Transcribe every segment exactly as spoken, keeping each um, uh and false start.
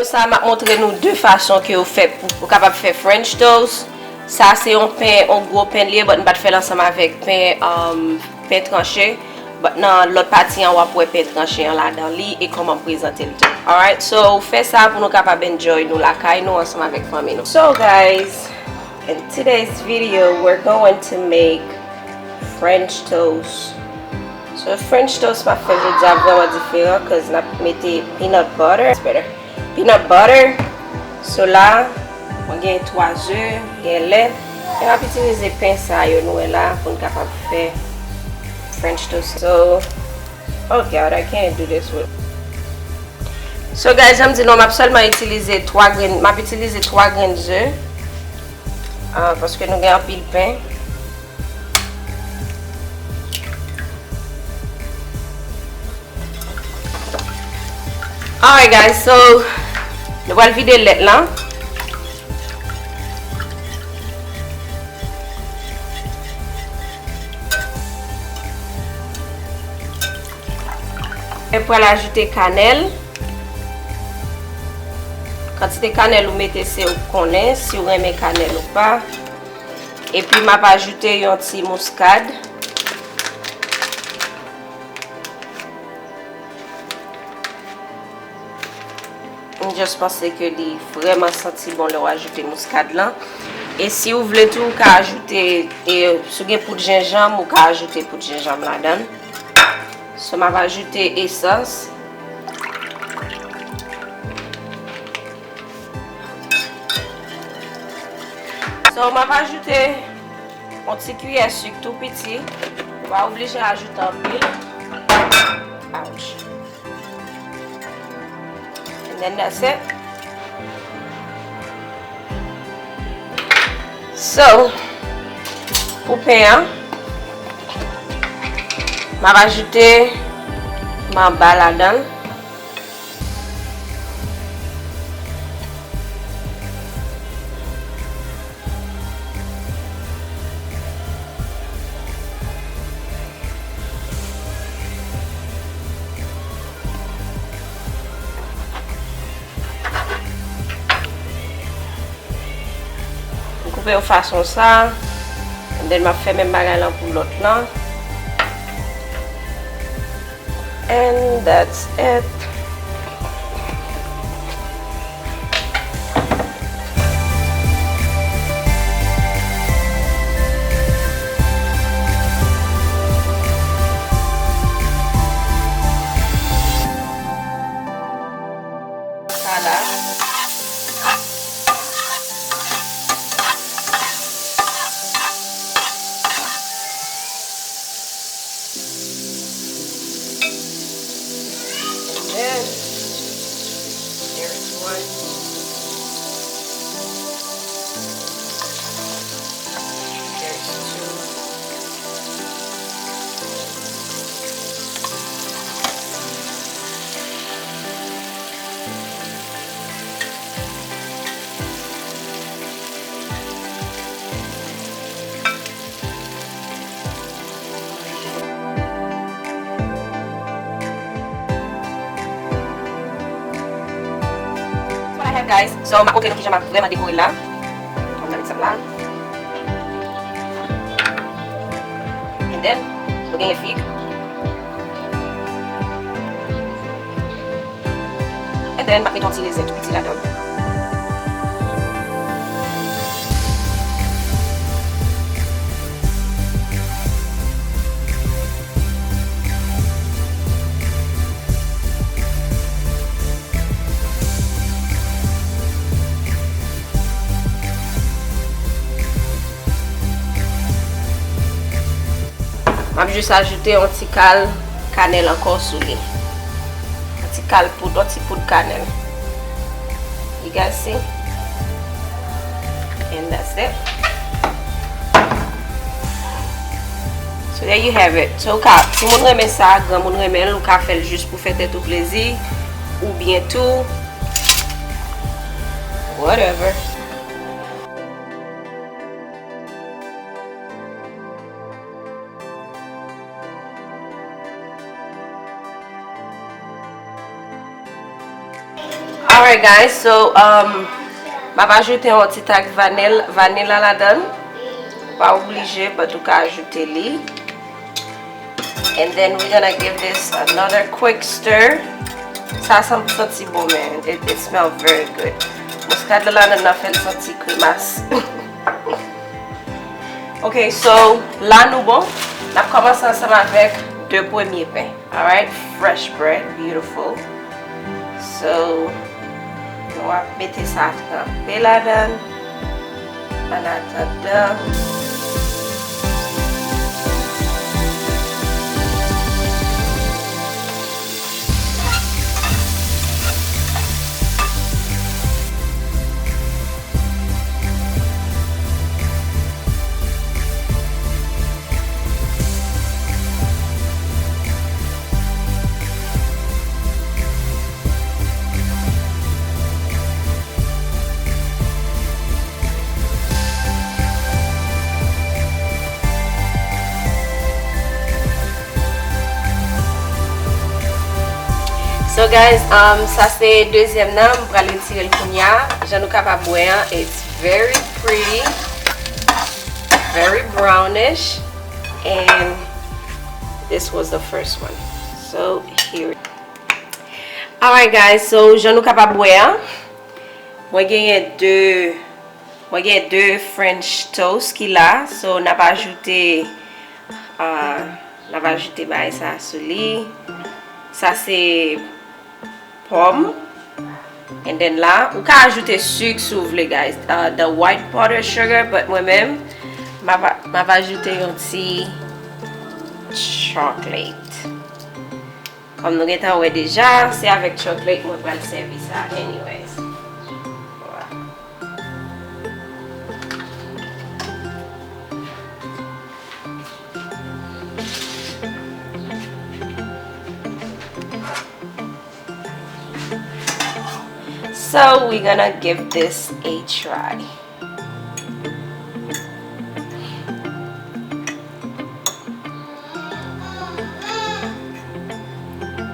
Sa m ap montre nou de fason ke ou fè, ou kapab fè French toast. Sa se yon pen, yon gwo pen li ye, but m pa t fè l ansanm avèk pen, um, pen tranche. But nan lòt pati an, w ap wè pen tranche an ladan li e kòman m prezante l tou. Alright, so fè sa pou nou kapab enjoy nou lakay nou ansanm avèk fanmi nou. So guys, in today's video, we're going to make French toast. So French toast m ap fè jodi a vrèman diferan, 'cause n ap mete peanut butter. It's better. Peanut butter. So la, mwen gen twa ze, gen lè. E m ap itilize pen sa yo nou wè la pou n kapab fè French toast. So, oh God, I can't do this with. So guys, jan m di nou, m ap sèlman itilize twa grenn, m ap itilize twa grenn ze. Ah, paske nou gen anpil pen. Alright guys, so nou pral vide lèt lan. E pral ajoute kanèl. Kantite kanèl ou mete se ou k konnen, si w renmen kanèl ou pa. Epi m ap ajoute yon ti mouskad. M just panse ke li vrèman santi bon lè w ajoute mouskad lan. E si w vle tou, ou ka ajoute, e, si w gen poud jenjanm, ou ka ajoute poud jenjanm ladan l. So, m ap ajoute esans. So, m ap ajoute yon ti kiyè sik tou piti. Ou pa oblije ajoute anpil. Ouch. And then that's it. So, pou pen an, m ap ajoute manba ladan l. M koupe yon fason sa. And then m ap fè menm bagay lan pou lòt lan. And that's it. Sa la. And then, there's one. There's two. What I have, guys. So, m ap montre nou kijan m ap vrèman dekore l la. Ann avèk sa la. And then, nou genyen fig. And then, m ap met yon ti rezen tou piti ladan l. M ap jis ajoute yon ti kal kanèl ankò sou li. Yon ti kal poud, yon ti poud kanèl. You guys see? And that's it. So there you have it. So, ou ka, si moun renmen sa, granmoun renmen l, ou ka fè l jis pou fè tèt ou plezi, oubyen tou, whatever. Alright guys, so um, m ap ajoute yon ti tak vanil, vanila ladan. Ou pa oblije, but ou ka ajoute li. And then we're gonna give this another quick stir. Sa santi bon, man. It, it smells very good. Muskad la ladan nan fè l santi kremas. Ok, so la nou bon. N ap kòmanse ansanm avèk de premye pen. Alright, fresh bread, beautiful. So, nou ap mete sa tranpe ladan. An atandan. So guys, um, sa se dezyèm nan, m pral retire l kounye a. Jan nou kapab wè an, it's very pretty, very brownish, and this was the first one. So here. Alright guys, so jan nou kapab wè an, mwen genyen de, mwen genyen de French toast ki la. So n ap ajoute, uh, n ap ajoute bagay sa sou li. Sa se pòm. And then la, ou ka ajoute sik si w vle, guys. Uh, the white powder sugar, but mwen menm, m ap, m ap ajoute yon ti chocolate. Kòm nou gentan wè deja, se avèk chocolate mwen pral sèvi sa, anyways. Voilà. So we're gonna give this a try.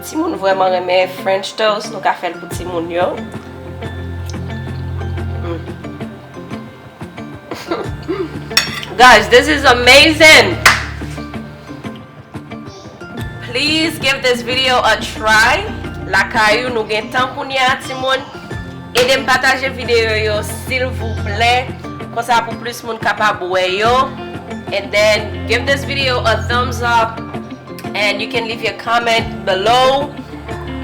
Timoun vrèman renmen French toast, nou ka fè l pou timoun yo. Mm. Guys, this is amazing. Please give this video a try. Lakay ou, nou gen tan kounye a, timoun. Ede m pataje videyo yo, silvouplè. Konsa pou plis moun kapab wè yo. And then, give this video a thumbs up. And you can leave your comment below.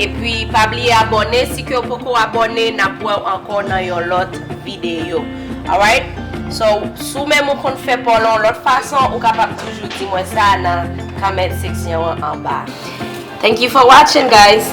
Epi, pa bliye abòne. Si ke w poko abòne, n ap wè w ankò nan yon lòt videyo. Alright? So, si w menm ou konn fè pa w lan yon lòt fason, ou kapab toujou di mwen sa nan comment section an anba. Thank you for watching, guys.